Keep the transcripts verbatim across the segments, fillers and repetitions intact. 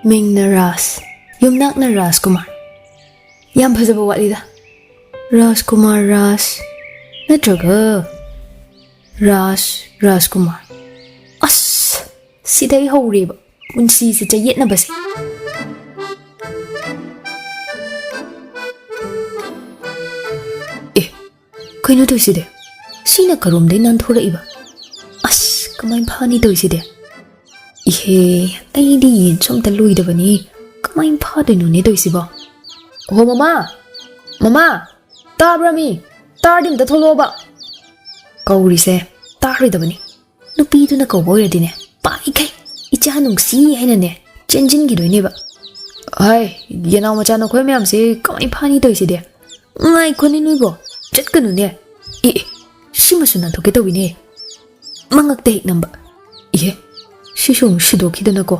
ꯃꯤꯡꯅ ꯔꯥꯖ, ꯌꯨꯝꯅꯥꯛꯅ ꯔꯥꯖꯀꯨꯃꯥꯔ꯫ ꯌꯥꯝ ꯐꯖꯕ ꯋꯥꯠꯂꯤꯗ꯫ ꯔꯥꯖꯀꯨꯃꯥꯔ ꯔꯥꯖ ꯅꯠꯇ꯭ꯔꯒ ꯔꯥꯖ ꯔꯥꯖꯀꯨꯃꯥꯔ꯫ ꯑꯁ, ꯁꯤꯗꯩ ꯍꯧꯔꯦꯕ ꯄꯨꯟꯁꯤꯁꯦ ꯆꯌꯦꯠꯅꯕꯁꯦ꯫ ꯑꯦ, ꯀꯩꯅꯣ ꯇꯧꯏꯁꯤꯗꯤ? ꯁꯤꯅ ꯀꯔꯣꯝꯗꯩ ꯅꯥꯟꯊꯣꯔꯛꯏꯕ? ꯑꯁ, ꯀꯃꯥꯏ ꯐꯥꯅꯤ ꯇꯧꯏꯁꯤꯗꯤ? ꯏꯍꯦ, ꯑꯩꯗꯤ ꯌꯦꯟꯁꯨ ꯑꯝꯇ ꯂꯣꯏꯗꯕꯅꯤ꯫ ꯀꯃꯥꯏ ꯐꯥꯗꯣꯏꯅꯣꯅꯦ ꯇꯧꯏꯁꯤꯕꯣ? ꯑꯣꯍꯣ, ꯃꯃꯥ! ꯃꯃꯥ! ꯇꯥꯕ꯭ꯔꯥ ꯃꯤ? ꯇꯥꯔꯗꯤ ꯑꯝꯇ ꯊꯣꯛꯂꯛꯑꯣꯕ꯫ ꯀꯧꯔꯤꯁꯦ ꯇꯥꯔꯣꯏꯗꯕꯅꯤ꯫ ꯅꯨꯄꯤꯗꯨꯅ ꯀꯧꯕ ꯑꯣꯏꯔꯗꯤꯅꯦ, ꯄꯥꯏꯈꯩ "ꯏꯆꯥ ꯅꯨꯡꯁꯤ" ꯍꯥꯏꯅꯅꯦ ꯆꯦꯟꯁꯤꯟꯈꯤꯗꯣꯏꯅꯦꯕ꯫ ꯍꯥꯏ, ꯌꯦꯅꯥꯎ ꯃꯆꯥ ꯅꯈꯣꯏ ꯃꯌꯥꯝꯁꯦ ꯀꯃꯥꯏ ꯐꯥꯅꯤ ꯇꯧꯏꯁꯤꯗꯤ? ꯉꯥꯏꯈꯣꯅꯦ ꯅꯣꯏꯕꯣ, ꯆꯠꯀꯅꯨꯅꯦ꯫ ꯑꯦ, ꯑꯦ, ꯁꯤꯃꯁꯨ ꯅꯥꯟꯊꯣꯛꯀꯦ ꯇꯧꯏꯅꯦ꯫ ꯃꯉꯛꯇ ꯍꯦꯛ ꯅꯝꯕ꯫ ꯏꯍꯦ, ꯁꯤꯁꯨ ꯑꯃꯨꯛ ꯁꯤꯗꯣꯛꯈꯤꯗꯅꯀꯣ꯫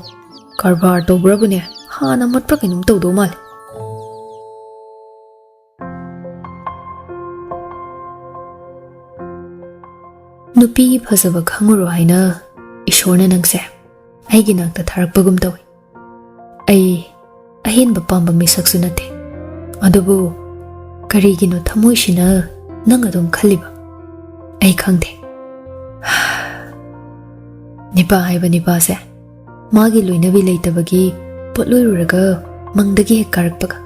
ꯀꯔꯕꯥꯔ ꯇꯧꯕ꯭ꯔꯕꯨꯅꯦ, ꯍꯥꯟꯅ ꯃꯨꯠꯄ꯭ꯔꯥ ꯀꯩꯅꯣꯝ ꯇꯧꯗꯧ ꯃꯥꯜꯂꯦ꯫ ꯅꯨꯄꯤ ꯐꯖꯕ ꯈꯪꯉꯨꯔꯣ ꯍꯥꯏꯅ ꯏꯁꯣꯔꯅ ꯅꯪꯁꯦ ꯑꯩꯒꯤ ꯅꯥꯛꯇ ꯊꯥꯔꯛꯄꯒꯨꯝ ꯇꯧꯏ꯫ ꯑꯩ ꯑꯍꯦꯟꯕ ꯄꯥꯝꯕ ꯃꯤꯁꯛꯁꯨ ꯅꯠꯇꯦ꯫ ꯑꯗꯨꯕꯨ ꯀꯔꯤꯒꯤꯅꯣ ꯊꯃꯣꯏꯁꯤꯅ ꯅꯪ ꯑꯗꯨꯝ ꯈꯜꯂꯤꯕ? ꯑꯩ ꯈꯪꯗꯦ꯫ ꯅꯤꯄꯥ ꯍꯥꯏꯕ ꯅꯤꯄꯥꯁꯦ ꯃꯥꯒꯤ ꯂꯣꯏꯅꯕꯤ ꯂꯩꯇꯕꯒꯤ ꯄꯣꯠꯂꯣꯏꯔꯨꯔꯒ ꯃꯪꯗꯒꯤ ꯍꯦꯛ ꯀꯥꯔꯛꯄꯒ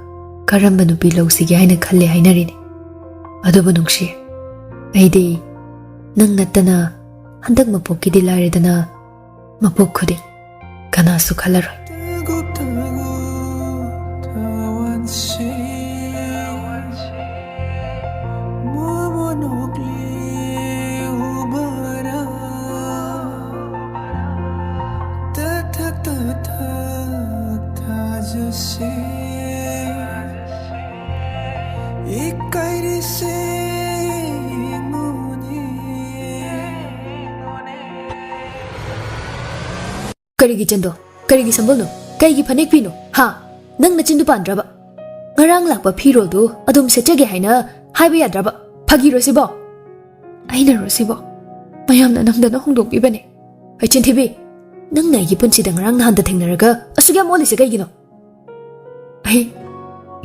ꯀꯔꯝꯕ ꯅꯨꯄꯤ ꯂꯧꯁꯤꯒꯦ ꯍꯥꯏꯅ ꯈꯜꯂꯦ ꯍꯥꯏꯅꯔꯤꯅꯤ꯫ ꯑꯗꯨꯕꯨ ꯅꯨꯡꯁꯤ, ꯑꯩꯗꯤ ꯅꯪ ꯅꯠꯇꯅ ꯍꯟꯗꯛ ꯃꯄꯣꯛꯀꯤꯗꯤ ꯂꯥꯏꯔꯗꯅ ꯃꯄꯣꯛ ꯈꯨꯗꯤꯡ ꯀꯅꯥꯁꯨ ꯈꯜꯂꯔꯣꯏ꯫ ꯀꯔꯤꯒꯤ ꯆꯟꯗꯣ? ꯀꯔꯤꯒꯤ ꯁꯝꯕꯜꯅꯣ? ꯀꯩꯒꯤ ꯐꯅꯦꯛ ꯐꯤꯅꯣ? ꯍꯥ? ꯅꯪ ꯅꯆꯤꯟꯗꯨ ꯄꯥꯟꯗ꯭ꯔꯕ? ꯉꯔꯥꯡ ꯂꯥꯛꯄ ꯐꯤꯔꯣꯜꯗꯨ ꯑꯗꯨꯝ ꯁꯦꯠꯆꯒꯦ ꯍꯥꯏꯅ ꯍꯥꯏꯕ ꯌꯥꯗ꯭ꯔꯕ? ꯐꯥꯒꯤꯔꯣ ꯁꯤꯕꯣ? ꯑꯩꯅꯔꯣ ꯁꯤꯕꯣ? ꯃꯌꯥꯝꯅ ꯅꯝꯗꯅ ꯍꯣꯡꯗꯣꯛꯄꯤꯕꯅꯦ꯫ ꯑꯩ ꯆꯤꯟꯊꯤꯕꯤ! ꯅꯪꯅ ꯑꯩꯒꯤ ꯄꯨꯟꯁꯤꯗ ꯉꯔꯥꯡ ꯅꯍꯥꯟꯗ ꯊꯦꯡꯅꯔꯒ ꯑꯁꯨꯛ ꯌꯥꯝ ꯑꯣꯜꯂꯤꯁꯦ ꯀꯩꯒꯤꯅꯣ? ꯑꯩ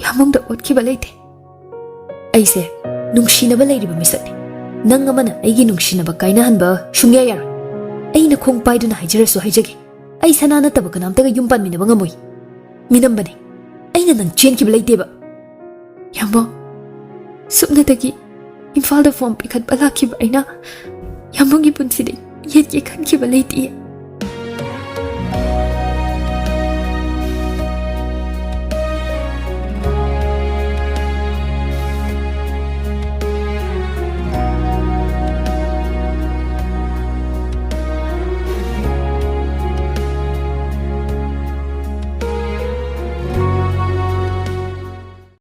ꯌꯥꯝꯕꯨꯡꯗ ꯑꯣꯠꯈꯤꯕ ꯂꯩꯇꯦ꯫ ꯑꯩꯁꯦ ꯅꯨꯡꯁꯤꯅꯕ ꯂꯩꯔꯤꯕ ꯃꯤꯁꯛꯅꯤ꯫ ꯅꯪ ꯑꯃꯅ ꯑꯩꯒꯤ ꯅꯨꯡꯁꯤꯅꯕ ꯀꯥꯏꯅꯍꯟꯕ ꯁꯨꯡꯌꯥ ꯌꯥꯔꯣꯏ꯫ ꯑꯩꯅ ꯈꯣꯡ ꯄꯥꯏꯗꯨꯅ ꯍꯥꯏꯖꯔꯁꯨ ꯍꯥꯏꯖꯒꯦ, ꯑꯩ ꯁꯅꯥ ꯅꯠꯇꯕ ꯀꯅꯥꯝꯇꯒ ꯌꯨꯝ ꯄꯥꯟꯃꯤꯟꯅꯕ ꯉꯝꯃꯣꯏ꯫ ꯃꯤꯅꯝꯕꯅꯤ, ꯑꯩꯅ ꯅꯪ ꯆꯦꯟꯈꯤꯕ ꯂꯩꯇꯦꯕ꯫ ꯌꯥꯝꯕꯨꯡ, ꯁꯨꯞꯅꯇꯒꯤ ꯏꯝꯐꯥꯜꯗ ꯐꯣꯝ ꯄꯤꯈꯠꯄ ꯂꯥꯛꯈꯤꯕ ꯑꯩꯅ ꯌꯥꯝꯕꯨꯡꯒꯤ ꯄꯨꯟꯁꯤꯗꯤ ꯌꯦꯠꯀꯦ ꯈꯟꯈꯤꯕ ꯂꯩꯇꯤꯌꯦ꯫